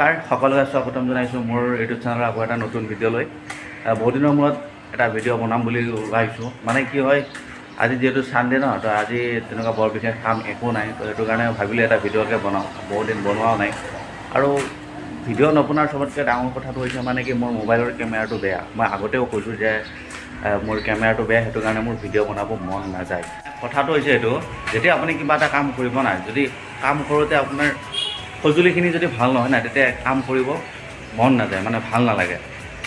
নমস্কাৰ, সকলোকে স্বাগতম জনাইছোঁ মোৰ ইউটিউব চেনেলৰ আকৌ এটা নতুন ভিডিঅ'লৈ। বহুত দিনৰ মূৰত এটা ভিডিঅ' বনাম বুলি ওলাইছোঁ। মানে কি হয়, আজি যিহেতু ছানডে ন, তো আজি তেনেকুৱা বৰ বিশেষ কাম একো নাই। তো সেইটো কাৰণে ভাবিলোঁ এটা ভিডিঅ'কে বনাওঁ, বহুত দিন বনোৱাও নাই। আৰু ভিডিঅ' নবনোৱাৰ চবতকৈ ডাঙৰ কথাটো হৈছে মানে কি, মোৰ মোবাইলৰ কেমেৰাটো বেয়া। মই আগতেও কৈছোঁ যে মোৰ কেমেৰাটো বেয়া, সেইটো কাৰণে মোৰ ভিডিঅ' বনাব মন নাযায়। কথাটো হৈছে এইটো, যেতিয়া আপুনি কিবা এটা কাম কৰিব নাই, যদি কাম কৰোঁতে আপোনাৰ সঁজুলিখিনি যদি ভাল নহয় নাই, তেতিয়া কাম কৰিব মন নাযায়, মানে ভাল নালাগে।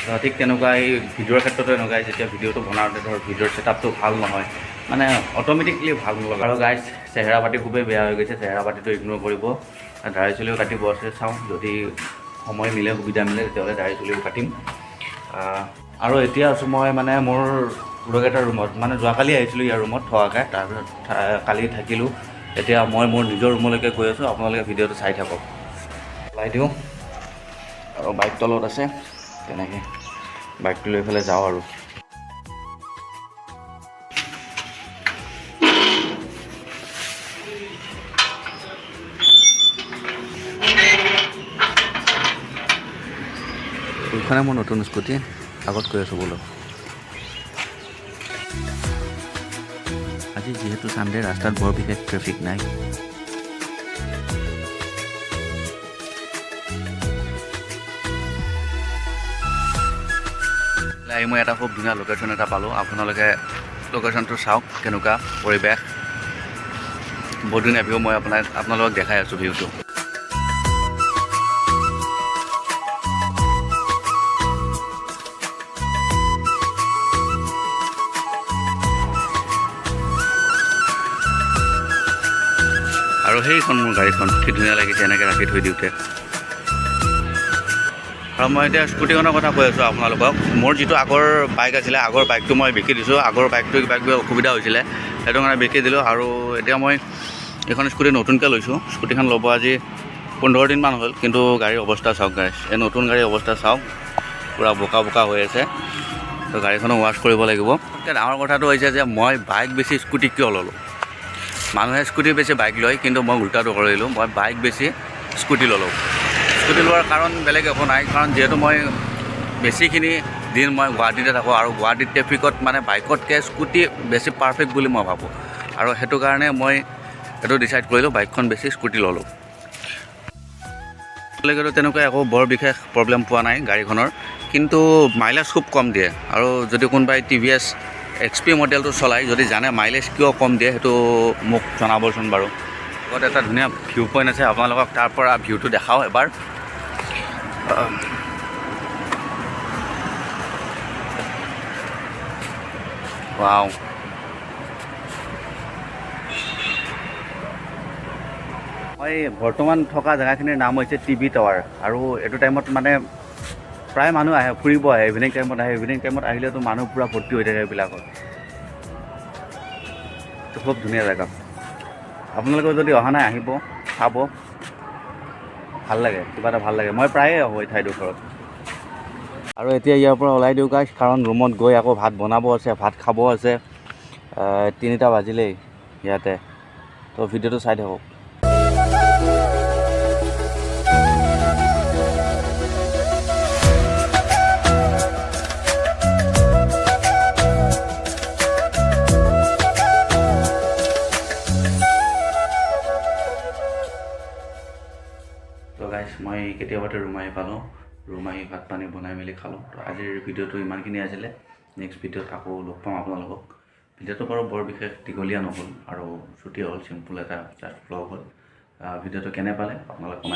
তো ঠিক তেনেকুৱা এই ভিডিঅ'ৰ ক্ষেত্ৰতো এনেকুৱাই। যেতিয়া ভিডিঅ'টো বনাওঁতে ধৰ ভিডিঅ'ৰ ছেটআপটো ভাল নহয়, মানে অট'মেটিকলি ভাল নলগা। আৰু গাইজ, চেহেৰা পাতি খুবেই বেয়া হৈ গৈছে, চেহেৰা পাতিটো ইগন'ৰ কৰিব। দাড়ি চুলিও কাটিব আছে, চাওঁ যদি সময় মিলে, সুবিধা মিলে, তেতিয়াহ'লে দাড়ি চুলিও কাটিম। আৰু এতিয়া আছোঁ মই মানে মোৰ খুড়াকেইটাৰ ৰুমত। মানে যোৱাকালি আহিছিলোঁ ইয়াৰ ৰুমত থকাকৈ, তাৰপিছত কালি থাকিলোঁ। এতিয়া মই মোৰ নিজৰ ৰুমলৈকে গৈ আছোঁ, আপোনালোকে ভিডিঅ'টো চাই থাকক। ওলাই দিওঁ আৰু বাইক তলত আছে, তেনেকৈ বাইকটো লৈ পেলাই যাওঁ। আৰু এইখনে মোৰ নতুন স্কুটি, আগত গৈ আছোঁ বোলো। আজি যিহেতু ছানডে, ৰাস্তাত বৰ বিশেষ ট্ৰেফিক নাই। আহি মই এটা খুব ধুনীয়া লোকেশ্যন এটা পালোঁ। আপোনালোকে লোকেশ্যনটো চাওক, কেনেকুৱা পৰিৱেশ, বহুত ধুনীয়া ভিউ। মই আপোনালোকক দেখাই আছোঁ ভিউটো। আৰু সেইখন মোৰ গাড়ীখন, কি ধুনীয়া লাগিছে এনেকৈ ৰাখি থৈ দিওঁতে। আৰু মই এতিয়া স্কুটিখনৰ কথা কৈ আছোঁ আপোনালোকক। মোৰ যিটো আগৰ বাইক আছিলে, আগৰ বাইকটো মই বিকি দিছোঁ। আগৰ বাইকটো কিবা কিবি অসুবিধা হৈছিলে, সেইটো কাৰণে বিকি দিলোঁ। আৰু এতিয়া মই এইখন স্কুটি নতুনকৈ লৈছোঁ। স্কুটিখন ল'ব আজি 15 দিনমান হ'ল, কিন্তু গাড়ীৰ অৱস্থা চাওক গাইজ। এই নতুন গাড়ীৰ অৱস্থা চাওক, পূৰা বোকা বোকা হৈ আছে। তো গাড়ীখনো ৱাছ কৰিব লাগিব। এতিয়া ডাঙৰ কথাটো হৈছে যে মই বাইক বেচি স্কুটি কিয় ল'লোঁ? মানুহে স্কুটি বেচি বাইক লয়, কিন্তু মই উল্টাটো কৰিলোঁ। মই বাইক বেচি স্কুটি ল'লোঁ। স্কুটি লোৱাৰ কাৰণ বেলেগ একো নাই, কাৰণ যিহেতু মই বেছিখিনি দিন মই গুৱাহাটীতে থাকোঁ আৰু গুৱাহাটীত ট্ৰেফিকত মানে বাইকতকৈ স্কুটি বেছি পাৰফেক্ট বুলি মই ভাবোঁ। আৰু সেইটো কাৰণে মই এইটো ডিচাইড কৰিলোঁ, বাইকখন বেচি স্কুটি ল'লোঁ। এতিয়ালৈকেতো তেনেকুৱা একো বৰ বিশেষ প্ৰব্লেম পোৱা নাই গাড়ীখনৰ, কিন্তু মাইলেজ খুব কম দিয়ে। আৰু যদি কোনোবাই টিভিএছ এক্স পি মডেলটো চলায়, যদি জানে মাইলেজ কিয় কম দিয়ে, সেইটো মোক জনাবচোন বাৰু। লগত এটা ধুনীয়া ভিউ পইণ্ট আছে, আপোনালোকক তাৰ পৰা ভিউটো দেখাওঁ এবাৰ। ৱাও! মই বৰ্তমান থকা জেগাখিনিৰ নাম হৈছে টিবি টাৱাৰ। আৰু এইটো টাইমত মানে প্ৰায় মানুহ আহে, ফুৰিব আহে, ইভিনিং টাইমত আহে। ইভিনিং টাইমত আহিলেতো মানুহ পূৰা ভৰ্তি হৈ থাকে এইবিলাকত। তো খুব ধুনীয়া জেগা। আপোনালোকেও যদি অহা নাই, আহিব, চাব, ভাল লাগে, কিবা এটা ভাল লাগে। মই প্ৰায়ে আহোঁ এই ঠাইডোখৰত। আৰু এতিয়া ইয়াৰ পৰা ওলাই দিওঁ গাইজ, কাৰণ ৰুমত গৈ আকৌ ভাত বনাব আছে, ভাত খাব আছে। 3টা বাজিলেই ইয়াতে। তো ভিডিঅ'টো চাই থাকক। তো গাইজ, মই কেতিয়াবাতে ৰুম আহি পালোঁ। ৰুম আহি ভাত পানী বনাই মেলি খালোঁ। তো আজিৰ ভিডিঅ'টো ইমানখিনি আছিলে। নেক্সট ভিডিঅ'ত আকৌ লগ পাম আপোনালোকক। ভিডিঅ'টো বাৰু বৰ বিশেষ দীঘলীয়া নহ'ল আৰু ছুটি হ'ল, চিম্পুল এটা জাষ্ট ভ্লগ হ'ল। ভিডিঅ'টো কেনে পালে আপোনালোকে কমেণ্ট